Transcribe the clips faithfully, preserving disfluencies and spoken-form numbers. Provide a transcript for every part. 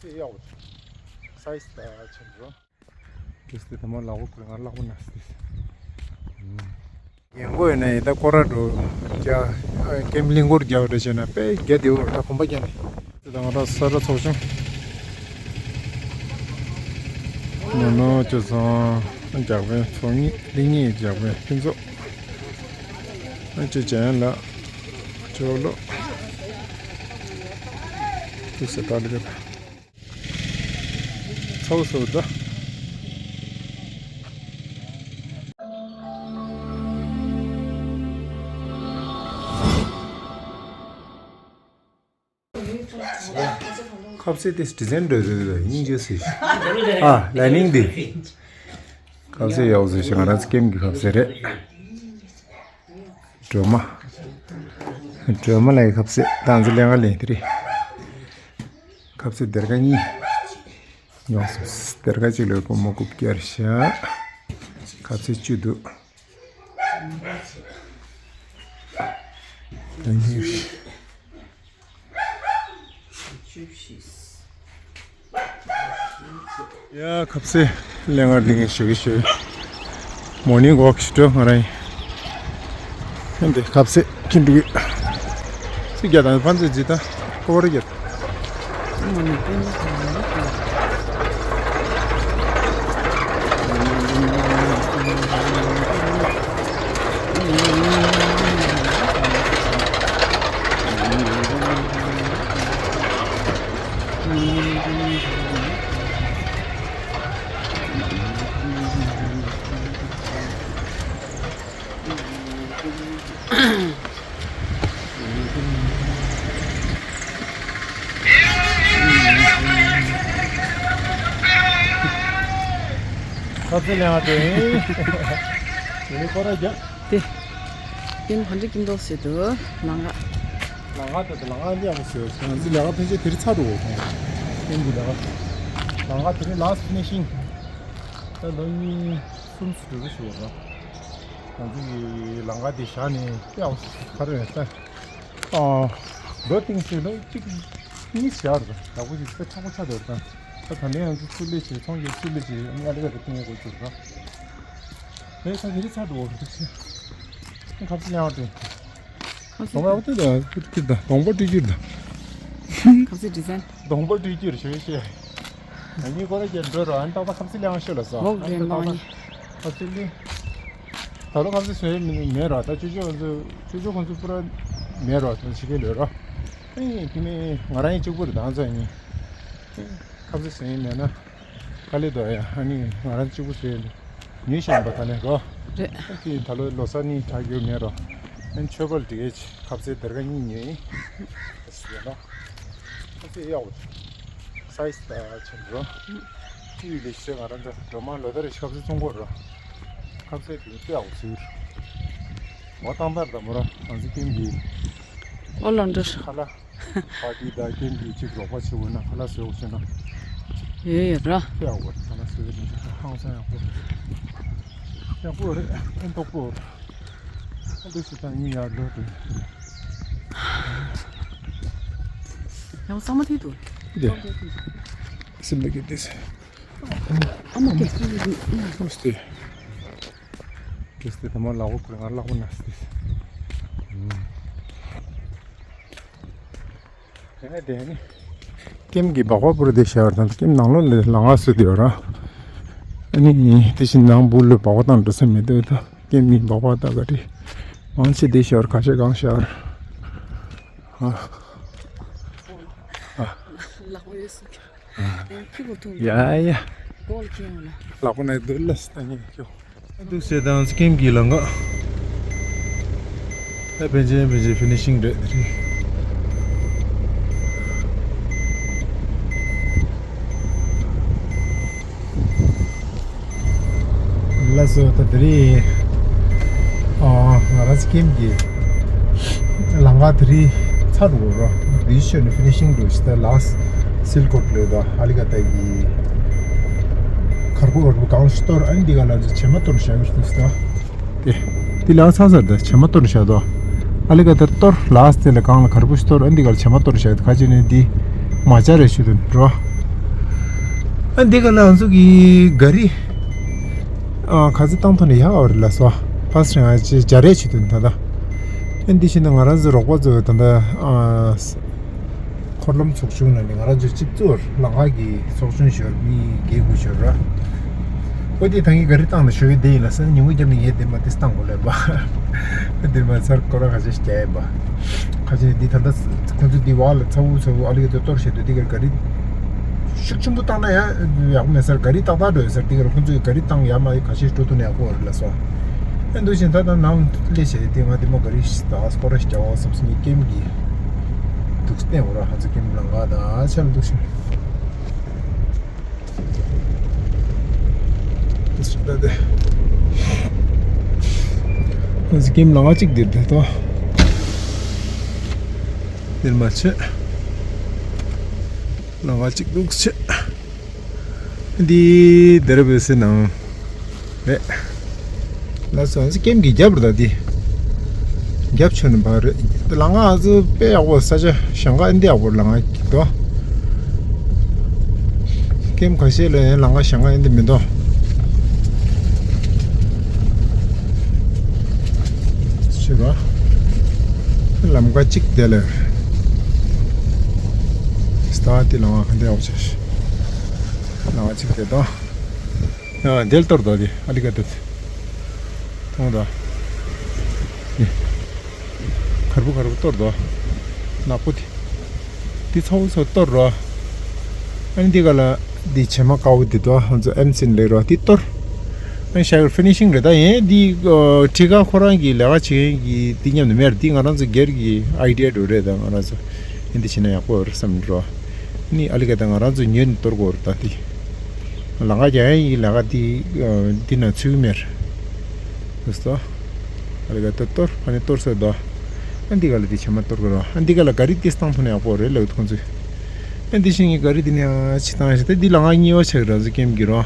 ཡག་པོ། སའི་ཛི་ད་ཆེན་པོ། ཏིས་ཏི་ད་མ་ལག་པ་ཁུར་ང་ལག་པ་ན་སི་ཏིས། ཡང་གོ་ཡིན་ན་ཡིན་ད་ཀོ་ར་འགྲོ་རྒྱ་ཀེམ་གླིང་སྐོར་རྒྱག་འགྲོ་བྱས་ན་དཔེ་རྒྱ་དེ་འོ་ད་གོམ་པ་རྒྱག་ནས། ད་ང་རང་ས་ར་ཚོགས་ཆུང་ནོ་ནོ་ཅོ་ཚང་རྒྱག་པའི་ཚོགས་གཉིས་ལི་གཉིས་རྒྱག་པའི་ཕུན་ཚོགས་ཨ་ཅེ་ཅན་ལ་ཅོ་ལོ་ཏུ་སེ་ཏ་ལི་ག་ད། ཚོགས་སུ་འདུ། ཁབ་སེ་དེ་ཌི་ཛན་འདྲ་རེད་རེད་སྙིང་རྗེ་སི། ཨ་ལ་ནིང་འདི། ཁབ་སེ་ཡག་སི་ཞིག་ང་རང་ཚོ་ཀེམ་གི་ཁབ་སེ་རེད། སྒྲོལ་མ། སྒྲོལ་མ་ལ་ཡི་ཁབ་སེ་ཏང་ཙི་ལེང་ག་ལེན་དེ་རེད། ཁབ་སེ་སྡེར་ཁ་གཉིས། ཡོངས་སུ་སྡེར་ཁ་གཅིག་ལོས་སྒོར་མོ་དགུ་བརྒྱ་རེད་ཤག་ཁབ་སེ་བཅུ་འདུག་ཡ་ཁབ་སེ་ལེང་ག་ལེང་ཞུ་གི་ཞུ། མོར་ནིང་ཝོག་ཞུ་འགྲོ་ང་རང་ཡིན། འདི་ཁབ་སེ་ཁྱིམ་དུ་ཡོད། སི་རྒྱ་དང་ཕན་ཚུན་ཇི་ལྟ་ཀོ་བར་རྒྱ། ཁ་ཚེ་ལེང་བ་དེ་ཡིན། དེ་ནི་ཁོ་ར་རྒྱ། དེ། ཀེམ་ག་འདྲ་ཀེམ་འདུག་ཟེར་དུས་ལང་ག་ལང་ག་དེ་ལང་ག་འདི་ཡག་པོ་ཟེར་བ་ང་ཚོ་ལས་ཀ་ཕལ་ཆེར་དེ་རིང་ཚར་འགྲོ་གི་ཡོད། ཀེམ་གྱི་ལས་ཀ། ལང་ག་དེ་རིང་ལ་སི་ཊི་ཕི་ནི་ཤིང་། ད་ལོ་གཉིས་གསུམ་ཙམ་འགྲོ་གི་ཞུ་བ་ར། ང་ཚོ་གི་ལང་ག་དེ་བཞག་ནས་ཡག་པོ་ག་རེ་རེད་ད། ཨ། ལོ་སྟིང་ཕྱིན་ལོ་གཅིག་གཉིས་བཞག་རེད། ཡག་པོ་ཞིག་དཔེ་མཁྲེགས་པོ་ཆགས་འདུག་ད། ད་ད་ལན་ང་ཚོ་ཚུར་སླེབས་བྱས་ཚོང་རྒྱག་ཚུར་སླེབས་བྱས་ཨ་ནི་ཨ་རི་ཀ་དེ་སྟོན་ཡག་དགོས་ཚུལ་ར། ལས་ས་དེ་རིང་ཚར་འགྲོ་བ་རེད་ཤག་ཁ་ཚི་ལེང་བ་དེ། ཁ་ཚི་སྡོང་པོ་དེ་དང་ཀིར་ཀིར་དང་སྡོང་པོ་སྤྲུལ་སྐྱུར་དང་། ཁ་ཚི་ཌི་ཛན། སྡོང་པོ་སྤྲུལ་སྐྱུར་ཞུ་ཞེས། ང་གཉིས་ཁོ་ར་རྒྱ་འགྲོ་རོགས་ཨ་ནི་ཏག་ཏག་ཁ་ཚི་ལེང་བ་ཤོད་ལ་སོ། ཨོ་ཨ་ནི་རེད་ཏག་མ་ཏག་ངེས། ཁ་ཚི་ལེང་། ད་ལོ་ཁ་ཚི་བཟོས་མི་མེད་རོགས་ད་ཅོ་ཅོ་ཁོ་ཚོ་ཅོ་ཅོ་ཁོ་ཚོ་པུ་ར་མེད་རོགས་ད་ཕྱི་རྒྱལ་ལོས་རོགས། ཨེ་དེ་ནས་ང་རང་ཡིན་གཅིག་པུ་རེད་ད་ང་ཚོ་ཡིན། ཁ་ཚི་བཟོས་མེད་ན། དཀའ་ལས་འདུག་ཡ། ཨ་ནི་ང་རང་གཅིག་པུ་བཟོས་ནས་ཉོས་ཤག་པ་ད་ལན་རོ། རེད། ཨ་ཀི་ད་ལོ་ལོ་གསར་ནི་དྲག་རྒྱུ་མེད་རོ། ཨན་མཆོད་པ་ལ་འགྲིག་གི་ཁ་ཚི་སྡེར་ཁ་གཉིས་ཉོས་ཡིན། ཟེར་ན། ཁ་ཚི་ཡག་པོ། སའི་ཛི་ད་ཆེན་པོ་རོ། ཅི་ཡོད་ལས་ཤོད་ང་རང་ཚོ་སྒྲོལ་མ་ལོ་ལྟར་རེ་ཁ་ཚི་བཙོང་དགོས་རོ། ཁ་ཚི་དེ་ཡག་པོ་ཟེར། འོ་ཏང་ཏར་དང་མོ་རོ་ང་ཚོ་ཀེམ་གྱི། ཨོ་ལོ་འདྲ། ཁ་ལག་པར་ཊི་དང་ཀེམ་གྱི་གཅིག་རོགས་པ་བྱེད་འོས་ན་ཁ་ལག་བཟོས་འོ་བྱེད་ན། ཡོད་ཡོད་ར། ཡག་པོ་རེད་ཁ་ལག་བཟོས་འོ་བྱེད་ན་ཧང་སང་ཡག་པོ་རེད། ཡག་པོ་རེད་ཨེ་མདོག་པོ་རེད། ཨེ་འདུག་སེ་ད་ཡིན་ཡར་འགྲོ་དུས། ཡང་ས་མ་ཐིག་ཏུ། དེ། སིམ་ལ་གི་དེ་སེ། ཨ་མ་དེ། ཨ་མ་སྟེ། དེ་སྟེ་ད་མ་ལག་པ་ཁུར་ང་ལག་པ་ན་སྟེ། དེ་ནས་དེ་ནི། ཀེམ་གྱི་སྦག་སྦག་པུར་དེ་ཤར་དང་ཀེམ་ནང་ལོགས་ལ་ལང་ང་སུ་དེ་ཡོད་ར། ཨ་ནི་དེ་བཞིན་ནང་སྦུག་ལ་སྦག་སྦག་དང་འགྲོ་ས་མེད་དེ་ད་ཀེམ་གྱི་སྦག་སྦག་ད་ག་དེ། མང་ཆེ་དེ་ཤར་ཁ་ཤས་གང་ཤར། ཨ། ཨ། ལག་པ་ཡོད་སུ། ཨ། ཁྱི་གུ་ཐུག་ཡ་ཡ། གོལ་ཁྱི་ཡོང་ལ། ལག་པ་ནས་སྡོད་ལ་སྟ་ཉེ་ཁྱོ། དུ་སེ་དང་སྐེམ་གྱི་ལང་ཀ་ད་བན་ཆེན་བན་ཆེན་ཕི་ནི་ཤིང་རེད་དེ་རེད། ལགས་སོ་ད་དེ་རེད། ཨ་ང་རང་སྐེམ་གྱི་ལང་ཀ་དེ་རིང་ཚར་འགྲོ་རོ། འདིའི་ཤོད་ནས་ཕི་ནི་ཤིང་འགྲོ་ཞིག་ད་ལགས་སིལ་ཀོཊ་ལོས་དོ་ཨ་ལི་ཀ་ཏ་གི་གར་པོ་རོ་གང་ཞིག་གཏོར་ཨན་འདི་ག་ལ་ཚོ་བྱེ་མ་གཏོར་བཞག་མི་ཤིག་ད་དེ་འདི་ལ་ཚ་ཚ་ད་བྱེ་མ་གཏོར་བཞག་དོ་ཨ་ལི་ཀ་ཏ་གཏོར་ལགས་དེ་ལ་གང་ལ་གར་པོ་ཞིག་གཏོར་ཨན་འདི་ག་ལ་བྱེ་མ་གཏོར་བཞག་ད་ཁ་ཅིག་ནས་འདི་མ་བྱ་རེ་ཞུ་དོན་རོ། ཨ་འདི་ག་ལ་ང་ཚོ་གི་ག་རི་ཨ་ག་ཚོད་བཏང་ཐོག་ནས་ཡག་ཨ་རེད་ལ་སོ། ཕ་སི་ང་ཅི་སྦྱར་རེས་བྱེད་དོན་ད་ལྟ། ཨ་འདི་བཞིན་ང་རང་ཚོ་རོགས་པ་ཚོ་ད་ལྟ་ཨ་འཁོར་ལམ་ཚོགས་ཆུང་ལ་ནི་ང་རང་ཚོ་གཅིག་གཙོར་ལམ་ཁ་གི་ཚོགས་ཆུང་ཞོར་མི་བརྒྱད་དགུ་ཞོར་ར། ཨོ་དེ་ད་ངས་ག་རི་བཏང་ནས་ཞོ་ཡོད་དེ་ཡིན་ལ་ས་ཉིན་མོ་རྒྱབ་ནས་ངས་དེ་མ་དེ་བཏང་དགོས་ལས་པ། དེ་མ་ཚར་སྐོར་ར་ཁ་ཤས་ཤིག་རྒྱག་ཡིན་པ། ཁ་ཤས་འདི་ད་ལྟ་ཁོང་ཚོ་འདི་བག་ལ་ཚ་བོ་ཚ་བོ་ཨ་ལི་ག་དེ་གཏོར་བྱེད་དུས་འདི་གར་ག་རི་ཤུགས་ཆེན་པོ་བཏང་ན་ཡང་ཡག་པོ་མེད་སར་ག་རི་ཏག་ཏག་འགྲོ་ཡོད་སར་འདི་གར་ཁོང་ཚོས་ག་རི་བཏང་ཡག་མ་ཡག་ཁ་ཤས་འགྲོ་ཐུབ་ན་ཡག་པོ་རེད་ལ་སོ། ཨེ་འདུག་བཞིན་ད་ལྟ་ནང་སླེབས་བྱས་དེ་ང་དེ་མ་ག་རི་ད་སྐོར་ར་ཞིག་རྒྱག་འོ་བསམ་སོང་ངས་ཀེམ་གི་འདུག་བསྟན་འོ་ར་ཧ་ཚ་ཀེམ་ལང་ག་ད་ཆ་ལ་འདུག་བཞིན། ཀེམ་ལང་ག་གཅིག་འདིར་འདུག་ཏོ། འདིར་མ་ཆེ། ལང་ག་གཅིག་འདུག་ཆེ། འདི་འདིར་བེ་སེ་ནང་། རེད། ལགས་སོ། ཨ་ཙི་ཀེམ་གྱི་རྒྱབ་རེད་ད་འདི། རྒྱབ་ཆོད་ནས་ཕར་རེད། ལམ་ཁ་ཨ་ཙི་དཔེ་ཡག་པོ་ས་ཆ་ཞེང་ཁ་ཨེ་འདི་ཡག་པོ་ལམ་ཁ་འདུག་ཀེམ་ཁ་ཤས་ལ་ཡང་ལམ་ཁ་ཞེང་ཁ་ཨེ་འདི་མི་འདུག་ཤེས་རོགས། ལམ་ཁ་གཅིག་དེ་ལ། སྟ་དེ་ལམ་ཁ་འདི་ཡག་པོ་ཆགས་ཤག་ལམ་ཁ་གཅིག་དེ་དང་། ཡང་དེ་ལ་གཏོར་དོ་དེ་ཨ་ལི་ཀ་ཏི། མཐོང་དོ། ནི། གར་པོ་གར་པོ་གཏོར་དོ། ནག་པོ་དེ། དེ་ཚོ་ཚོ་གཏོར་རོ། ཨ་ནི་དེ་ག་ལ་དེ་བྱེ་མ་དཀར་པོ་དེ་དོ་ང་ཚོ་ཨེམ་སིན་ལེགས་རོ་དེ་གཏོར། ཨ་ནི་ཤ་གར་ཕི་ནི་ཤིང་རེད་ད་ཡིན་དེ། ཁྲི་ཀ་ཁོ་རང་གི་ལས་ཀ་བྱེད་མཁན་གྱི་དེ་མཉམ་དུ་མེར་དེ་ང་རང་ཚོ་སྒེར་གྱི་ཨའི་ཌི་ཡ་འགྲོ་རེད་ད་ང་རང་ཚོ། ཨ་ནི་དེ་བྱེད་ན་ཡག་པོ་རེད་བསམ་འགྲོ། ནི་ཨ་ལི་ཀ་ད་ང་རང་ཚོ་ཉོས་ནས་གཏོར་དགོས་རེད་ད་དེ། ལམ་ཁ་རྒྱག་ཡ་ཡི་ལམ་ཁ་དེ་འདི་ན་ཚུད་ཀྱི་མེད། ལགས་སོ། ཨ་ལི་ཀ་ད་གཏོར་ཨ་ནི་གཏོར་ས་དོ། ཨ་འདི་ག་ལ་དེ་བྱེ་མ་གཏོར་གི་རོ། ཨ་འདི་ག་ལ་ག་རི་དེ་བཏང་ཐུབ་ན་ཡག་པོ་རེད་ལབ་ཁོང་ཚོས། ཨ་འདི་བཞིན་གྱི་ག་རི་དེ་ནས་ཨ་ཕྱི་བཏང་ཞེ་ད་འདི་ལམ་ཁ་གཉིས་པ་ཆགས་ཀྱི་རང་ཚོ་ཀེམ་གྱི་རོ།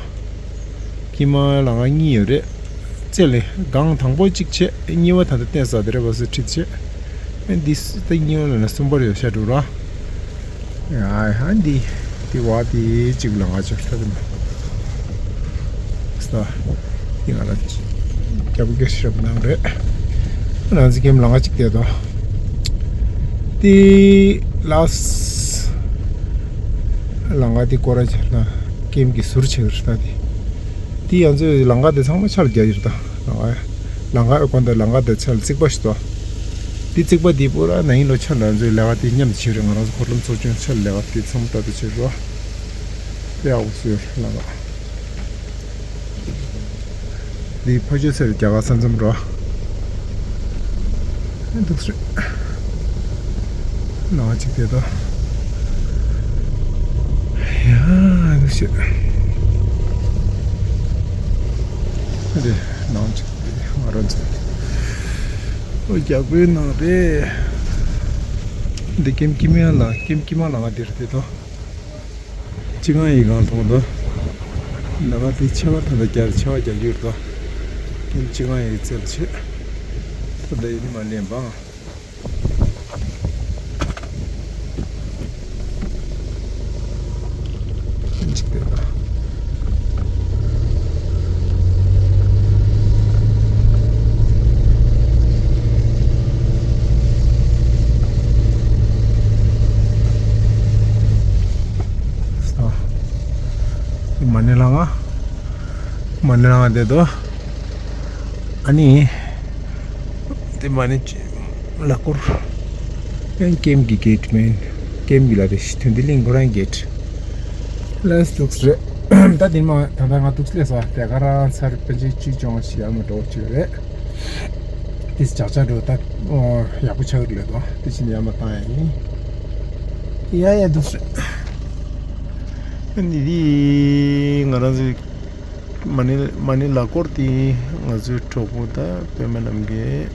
ཀེམ་ལམ་ཁ་གཉིས་ཡོད་རེད། རྩེ་ལས་སྒང་དང་པོ་གཅིག་བྱས་གཉིས་པ་ད་ལྟ་བསྟན་ས་དེ་རེད་པ་སུ་ཁྲིད་བྱས། ཨ་འདི་ད་གཉིས་པ་ལ་ན་གསུམ་པར་ཡོད་ཤ་འགྲོ་རོ། ཡ་ཧ་འདི། འདི་བ་དེ་གཅིག་ལ་ང་ཅག་ལྟ་དུ་མ། ས། འདི་ང་ལ་རྒྱབ་སྐྱོར་ཞིག་རབ་གནང་རེད། ང་ཚོ་ཀེམ་ལམ་ཁ་གཅིག་བསྡད་དོ། འདི་ལ་ས། ལམ་ཁ་འདི་སྐོར་ར་ཆེ་ན་ཀེམ་གྱི་ཟུར་ཆེ་གི་རེད་ད་འདི། འདི་ཡང་ཚོའི་ལམ་ཁ་དེ་ཚང་མ་ཆར་རྒྱག་ཡོད་ད། ལམ་ཁ་ལམ་ཁ་ཨེ་ཀོན་དང་ལམ་ཁ་དང་ཆར་རྩིག་པ་ཞིག་ཏོ། འདི་རྩིག་པ་འདི་པུ་ར་ན་ཡིན་ལོ་ཆར་ལ་ཚོའི་ལས་ཀ་དེ་མཉམ་དུ་བྱེད་རེད། ང་རང་ཚོ་འཁོར་ལམ་ཚོགས་ཆུང་ཆར་ལས་ཀ་དེ་ཚང་མ་ལྟ་དུ་བྱེད་རོགས། དཔེ་ཡག་པོ་བཟོས་ལམ་ཁ། འདི་ཕ་ཆོས་ཟེར་རྒྱ་གར་ས་མཚམས་རོ། འདུག་སེ། ནང་གཅིག་དེ་དང་། ཡ་འདུག་སེ། འདི་ནང་གཅིག་དེ་ང་རང་ཚོ། ཨོ་རྒྱག་པོའི་ནང་རེད། འདི་ཀེམ་ཀི་མ་ལ་ཀེམ་ཀི་མ་ལ་ང་འདིར་དེ་དང་། སྤྱི་ཁང་ཡི་སྒང་མཐོང་དོ། ནང་དེ་ཆེ་བ་ད་ལྟ་རྒྱ་ཆེ་བ་རྒྱག་རྒྱུར་དོ། ཀེམ་སྤྱི་ཁང་ཡི་རྩལ་ཆེ། ད་ལྟ་ཡི་ནི་མ་ལེན་པ། མ་ཎི་ལང་ང་། མ་ཎི་ལང་ང་དེ་དོ། ཨ་ནི། དེ་མ་ཎི་ལ་སྐོར། ཀེམ་གྱི་གེ་ཊི་མིན། ཀེམ་གྱི་ལ་དེ་ཐོན་དེ་གླིང་ཁོ་རང་གེ་ཊི། ལས་འདུག་སེ་རེད། ད་དེ་མ་ད་ལྟ་ང་འདུག་སེ་ལས་སོ་དེ་ག་རང་ཚར་པན་ཆེ་གཅིག་ཅུང་ཞིག་ཡར་མ་འགྲོ་ཅིག་རེད། དེ་ཅག་ཅག་འགྲོ་ད་ཡག་པོ་ཆགས་རེད་ལས་དོ་དེ་ཕྱིན་ཡར་མ་བཏང་ཡ་ཡིན། ཡ་ཡ་འདུག་སེ། ཨ་ནི་དེ་ང་རང་ཚོའི། མ་ཎི་མ་ཎི་ལ་སྐོར་དེ་ང་ཚོའི་གྲོགས་པོ་དང་པད་མ་རྣམ་རྒྱལ་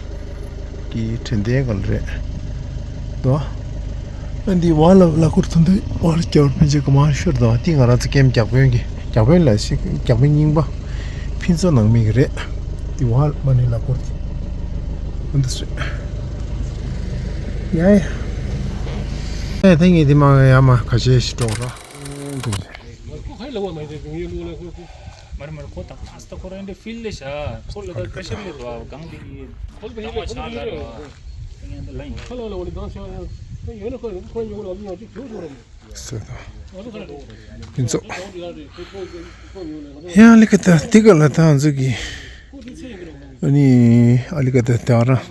གྱི་དྲན་རྟེན་ག་ལ་རེད་དོ། ཨ་འདི་བ་ལ་ལ་སྐོར་ཐོན་དུས་བ་ལ་སྐྱབས་ཕན་ཆད་གོ་མ་ཤོར་དོ། དེ་ང་རང་ཚོ་ཀེམ་རྒྱག་དཔོན་གྱི་རྒྱག་དཔོན་ལ་ཞིག་རྒྱག་དཔོན་རྙིང་པ་ཕུན་ཚོགས་ནང་མི་གི་རེད། དེ་བ་མ་ཎི་ལ་སྐོར་དེ་ཨ་འདི་སུ་ཡ་ཡ་ཡ་ད་ངས་དེ་མ་ཡ་མ་ཁ་ཤས་ཤིག་འགྲོ་ར། མ་རེད་མ་རེད། ཁོ་ད་ཁ་སྟ་ཁོ་རང་འདྲ་ཕིལ་ལས་བྱ། ཁོ་ལ་ད་པེ་ཤར་ལས་རོ། གང་དེ་གི་གང་བ་ཆགས་ལ་རོ། ཡང་ད་ལ་ཡིན། ཁ་ལ་ལ་འོ་ནི་གང་ཆགས་ཡང་ཡོད་ན་ཁོ་ཁོ་ཡོང་ལ་ཡང་ཅིག་ཁྱོད་ཚོ་ར་ཡིན། ཟེར་དང་། ཕུན་ཚོགས། ཡང་ལི་ཀ་ད་དེ་ག་ལ་ད་ང་ཚོ་གི་ཨ་ནི་ཨ་ལི་ཀ་ད་དེ་རང་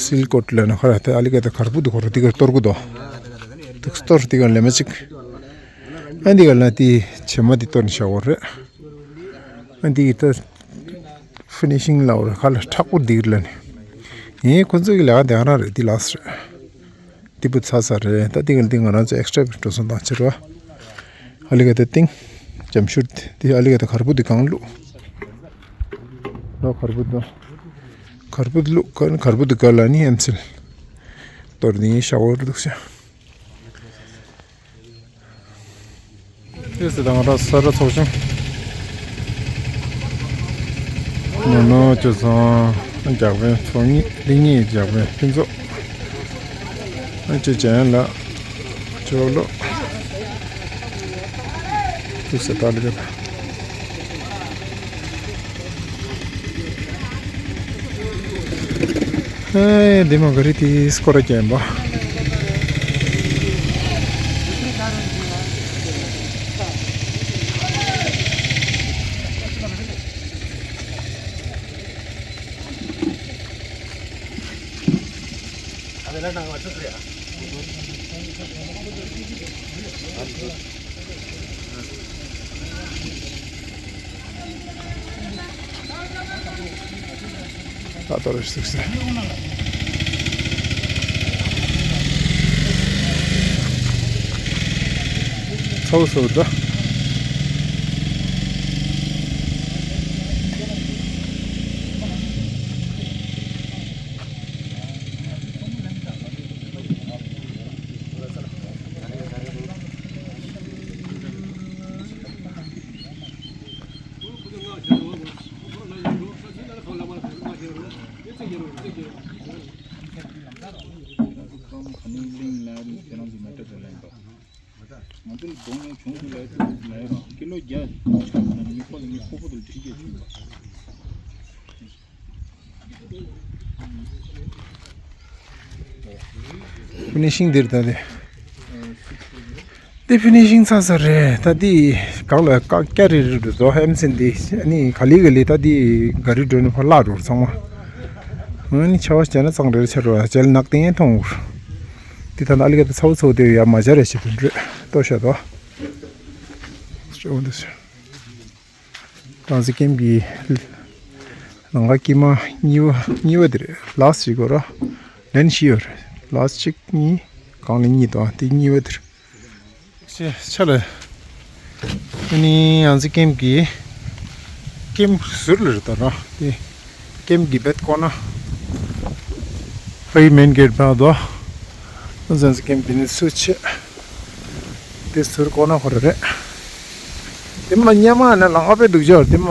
སིལ་ཀོད་ལ་ན་ཁ་ར་ད་ཨ་ལི་ཀ་ད་གར་པུ་དུ་ཁོ་ར་དེ་ག་གཏོར་གུ་དོ། དུ་གཏོར་དེ་ག་ལེ་མ་ཅིག་ཨ་འདི་ག་ལ་དེ་བྱེ་མ་དེ་གཏོར་ནས་བཞག་གོ་རེད། ཨ་འདི་གི་ད་ཕི་ནི་ཤིང་ལ་འོ་ར་ཁ་ལ་མཁྲེགས་པོ་དེ་ག་ལ་ནི་ངས་ཁོ་ཚོ་གི་ལས་ཀ་དེ་རང་རེད། དེ་ལགས་རེད། ཏི་པུ་ཚ་ས་རེད། ད་ཏི་གལ་ཏི་ང་རང་ཚོ་ཨེག་སི་ཊ་བི་འགྲོ་སོང་དང་ཕྱིར་བ། ཨ་ལི་ཀ་ཏ་ཏིང་། འཇམ་ཤུར་ཏི་ཨ་ལི་ཀ་ཏ་གར་པུ་ཏི་གང་ལུ། ལོ་གར་པུ་ཏི་ལོ། གར་པུ་ཏི་ལུ་གར་གར་པུ་ཏི་ག་ལ་ནི་ཨེམ་སིལ། གཏོར་ནི་ཤ་འོར་འདུག་ཤ། ཡོད་ཟེར་དང་ང་རང་ས་ར་ཚོགས་ཆུང་། ནོ་ནོ་ཅོ་ཚང་རྒྱག་པའི་ཚོགས་གཉིས་འདི་གཉིས་རྒྱག་པའི་ཕུན་ཚོགས། ཨ་ཅེ་ཅན་ལ་ཅོ་ལོ། ཐུགས་སེ་ཏཱ་ལི་ཀ་ད། ཨེ་འདི་མ་ག་རི་ཏི་སྐོར་ར་རྒྱན་པ། ད་ལྟ་རེ་ཞིག་ཟེར། ཚོགས་སུ་འདུག་ང་ཚོ་གླིང་ལ་ཁྱེད་རང་ཚོ་མེ་ཏྲ་དེ་ལེན་པ། ང་ཚོ་ལ་གདོང་ཡང་བྱུང་འདུག་ལ་ལ་ཡོད་རང་ཀི་ལོ་བརྒྱ་ཆགས་ན་ཉི་ཤུ་ལ་ཉི་ཤུ་ཕོ་དང་དྲི་རྒྱས་བྱུང་བ། ཕི་ནི་ཤིང་འདིར་ད་དེ། འདི་ཕི་ནི་ཤིང་ཚ་ས་རེད། ད་འདི་གང་ལ་བཀག་རྒྱ་རེ་རེ་འགྲོ་ཟོ་ཧེམ་སིན་འདི་ཨ་ནི་ག་ལི་ག་ལི་ད་འདི་ག་རི་འགྲོ་ནི་ཕར་བརླག་འགྲོ་ཚང་མ། ཨ་ནི་ཆ་བ་བྱས་ན་གཙང་རེ་རེ་ཆ་འགྲོ་བྱས་ནག་ཏིང་ཡན་མཐོང་འུར། འདི་ད་ད་ཨ་ལི་ག་ད་ཚ་བོ་ཚ་བོ་དེ་ཡ་མ་བྱ་རེ་ཞིག་དུ་འགྲོ་ལྟོ་ཤ་དོ། ཅོ་འདི་ཤ། རང་སེ་ཀེམ་གྱི་ལང་ཀ་ཀི་མ་གཉིས་པ་གཉིས་པ་དེ་རེད། ལཱས་ཅིག་གོ་ར་ལན་ཤི་ཡོད་རེད། ལཱས་ཅིག་གཉིས་གང་ལ་གཉིས་དང་དེ་གཉིས་པ་དེ་རེད། ཤེ་ཆ་ལ་ཨ་ནི་རང་སེ་ཀེམ་གྱི་ཀེམ་ཟུར་ལ་རེད་ད་ར་དེ་ཀེམ་གྱི་བེད་ཀོ་ན་ཧའི་མེན་གེད་བ་དོ། རང་སེ་ཀེམ་གྱི་ནི་སུ་ཆེ། དེ་ཟུར་ཀོ་ན་ཁོ་ར་རེད། དེ་མ་སྙེ་མ་ན་ལང་ཨ་པེ་འདུག་ཅོར་དེ་མ་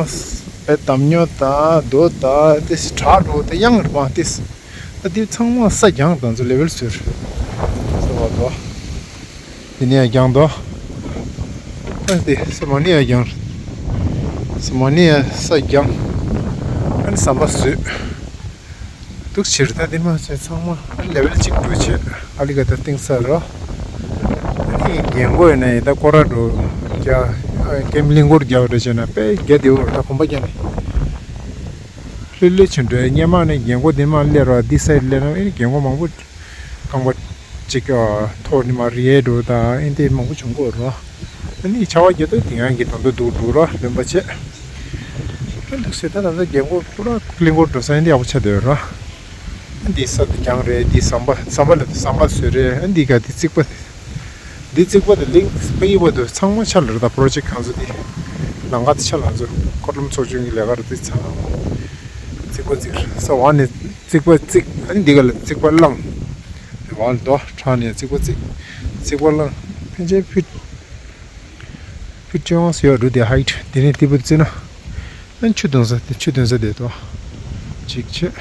པེ་དམ་ཉོ་ད་རྡོ་ད་དེ་སི་དྲག་འགྲོ་དེ་ཡང་རུ་མ་དེ་སི་ད་དེ་ཚང་མ་ས་རྒྱང་དང་ཚོ་ལེ་ཝལ་ཟུར་ཟེར་བ་དོ། དེ་ནས་ཡང་རྒྱང་དོ། ཨ་དེ་ས་མ་ནི་ཡང་རྒྱང་། ས་མ་ནི་ཡང་ས་རྒྱང་། ཨ་ནི་ཟམ་པ་བཟོས། འདུག་ཕྱིར་ད་དེ་མ་ཚད་ཚང་མ་ལེ་ཝལ་གཅིག་འགྲོ་བྱེད། ཨ་ལི་ཀ་ད་ཏིང་ས་རོ། ཨ་ནི་རྒྱན་གོས་ཡིན་ན་ཡིན་ད་ཀོ་ར་འགྲོ་རྒྱ། ཀེམ་གླིང་སྐོར་རྒྱག་རེ་བྱས་ན་དཔེ་རྒྱ་དེ་འོར་ད་གོམ་པ་རྒྱ་ནི། ལྷོད་ལྷོད་ཕྱིན་འགྲོ་སྙེ་མ་ནི་རྒྱན་གོས་དེ་མ་སླེབས་ར་འདི་སའི་སླེབས་ན་ཨ་ནི་རྒྱན་གོས་མང་པོ། རྐང་པ་གཅིག་ཐོག་ནི་མ་རེད་འགྲོ་ད་ཨེ་འདི་མང་པོ་བྱུང་གོ་རོ། ཨ་ནི་ཆ་བ་རྒྱ་ཏོ་དེ་ཡང་གི་དོན་དུ་འདུག་འདུག་རོ་ལོན་པ་བྱེད། ཨ་འདུག་ཟེར་ད་ད་ལྟ་རྒྱལ་སྒོ་པུ་ར་གླིང་སྐོར་འགྲོ་ས་ཨེ་འདི་ཡག་པོ་ཆགས་བསྡད་ཡོད་རོ། ཨ་འདི་ས་དེ་རྒྱང་རེད་འདི་ཟམ་པ་ཟམ་པ་ལ་ཟམ་པ་བཟོས་རེད་ཨ་འདི་ག་འདི་རྩིག་པ། འདི་རྩིག་པ་དེ་གླིང་པ་ཡི་བ་དུ་ཚང་མ་ཆ་ལ་རེད་ད་པོ་རོ་ཇེག་གང་ཚོ་དེ། ལང་ཀ་དེ་ཆ་ལ་ཚོ་སྐོར་ལམ་ཚོགས་ཆུང་གི་ལས་ཀ་རེད་དེ་ཚང་མ། རྩིག་པ་རྩིག་ས་བ་ནས་རྩིག་པ་རྩིག་ཨ་ནི་འདི་ག་ལ་རྩིག་པ་བླངས། དེ་བ་ལ་དོ་ཁྲག་ནས་རྩིག་པ་རྩིག་རྩིག་པ་བླངས། ཕན་ཆད་ཕུད་ཕུད་ཅོང་སེ་ཡོད་རུ་དེ་ཧའིཊ་དེ་ནས་ཏི་པུ་རྩི་ན། ཨ་ཆུ་འཐུང་ས་དེ་ཆུ་འཐུང་ས་དེ་དོ། གཅིག་ཆེ།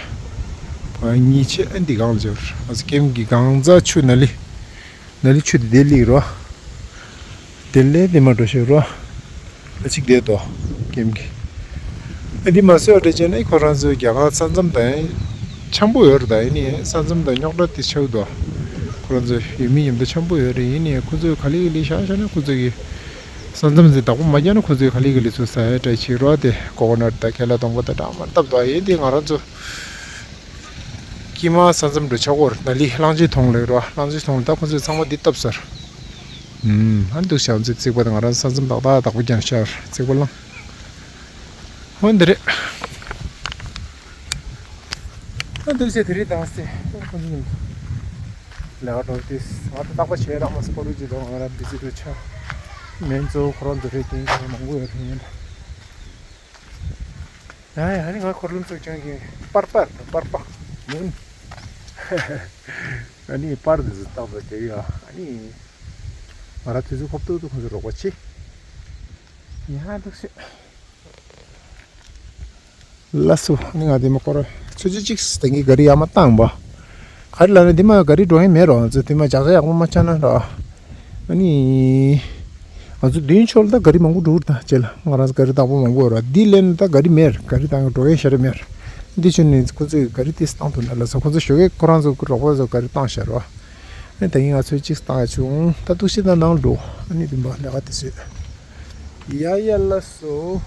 གཉིས་ཆེ་ཨ་འདི་གང་ལ་འབྱོར་ཨ་ཙི་ཀེམ་གི་གང་ཟག་ཆུ་ན་ལི། ན་ལི་ཆུ་དེ་དེ་ལིག་རོ། དེ་ལས་དེ་མ་འགྲོ་ཤེས་རོ། གཅིག་བསྡད་དོ། ཀེམ་གྱི། ཨ་འདི་མ་སོས་རེ་བྱས་ན་ཁོ་རང་ཚོའི་རྒྱ་གར་ས་མཚམས་དང་འཆམ་པོ་ཡོད་རེད། ད་ཡིན་ནའི་ས་མཚམས་དང་རྙོག་དྲ་དེ་ཆེ་དོ། ཁོ་རང་ཚོ་ཡུལ་མི་མཉམ་དུ་འཆམ་པོ་ཡོད་རེད། ཡིན་ནའི་ཁོ་ཚོས་ག་ལེ་ག་ལེ་བཞག་བཞག་ན་ཁོ་ཚོ་གི་ས་མཚམས་དེ་བདག་པོ་མ་རྒྱག་ན་ཁོ་ཚོས་ག་ལེ་ག་ལེ་ཚོ་ཟ་ཡ་འདྲ་བྱེད་རོགས་དེ་ཀོ་ཀོ་ནཊ་དང་ཁེ་ལས་སྡོང་པོ་དང་འདྲ་མ་བཏབ་དོ། ཡིན་དེ་ང་རང་ཚོ་ཀྱི་མ་ས་མཚམས་འགྲོ་ཆོག་གོ་རེད། ནཱ་ལི་གླང་ཆེན་མཐོང་ལེ་རོ། གླང་ཆེན་མཐོང་ལེ་ད་ཁོ་ཚོས་ཚང་མ་འདི་བཏབ་ཚར། ཨུམ། ཨ་འདུག་བྱ་ཚིག་ཚིག་པ་དང་ང་རང་ས་མཚམས་ཏག་ཏག་བདག་པོ་རྒྱག་ཤར་ཚིག་པ་ལང་། འོན་འདི་རེད། ཨ་འདུག་བྱས་དེ་རིང་དང་སེ་ཁོ་ཚོ་ལས་ཀ་འགྲོ་དུས་ང་ཚོ་རྟག་པར་བྱས་རག་མ་སོང་། ཁོ་རུ་ཅི་དང་ང་རང་བི་ཟི་འགྲོ་ཆ་མེན་ཚོ་ཁོ་རང་ཚོ་རེད། དེ་ཡིན་ཁོ་རང་མང་པོ་ཡོད་རེད། ཡིན་ད། ཡ་ཡ་ཨ་ནི་ང་འཁོར་ལམ་ཚོ་ཀྱང་གི་པར་པར་དང་པར་པ་མུན། ཨ་ནི་པར་འདི་ཚོ་བཏགས་པ་དེ་ཡ་ཨ་ནི་ང་རང་དུས་ཚོད་ཁོབ་ཏོག་ཏུ་ཁོང་ཚོ་རོགས་པ་བྱེད། ཡ་འདུག་སེ། ལགས་སོ། ཨ་ནི་ང་དེ་མ་སྐོར་ཆུ་ཚོད་གཅིག་དེང་གི་ག་རི་ཡར་མར་བཏང་པ། ག་རི་ལ་ནི་དེ་མ་ག་རི་འགྲོ་ཡ་མེད་རོ། ང་ཚོ་དེ་མ་ཇག་ཇག་ཡག་པོ་མ་ཆགས་ན་རོ། ཨ་ནི། ང་ཚོ་མདུན་ཕྱོགས་ལ་ད་ག་རི་མང་པོ་འགྲོ་གི་རེད། ད་རྗེས་ལ་ང་རང་ཚོ་ག་རི་བདག་པོ་མང་པོ་ཡོད་རེད། འདི་ལན་ད་ག་རི་མེད། ག་རི་བཏང་གི་འགྲོ་ཡ་ཞེ་དྲག་མེད། འདི་ཕྱོགས་ནས་ཁོ་ཚོས་ག་རི་ཏིས་བཏང་ཐུབ་ན་ལ་ས། ཁོ་ཚོ་ཞོགས་ཀས་ཁོ་རང་ཚོ་གི་རོགས་པ་ཚོ་ག་རི་བཏང་ཤར་བ། ཨ་ནི་ད་ཡིན་ང་ཚོས་གཅིག་བཏང་ཡ་བྱུང་། ད་ཏུག་ཤི་ད་ནང་འགྲོ། ཨ་ནི་འདི་འབའ་ལས་ཀ་དེ་ཚོས། ཡ་ཡ་ལ་སོ།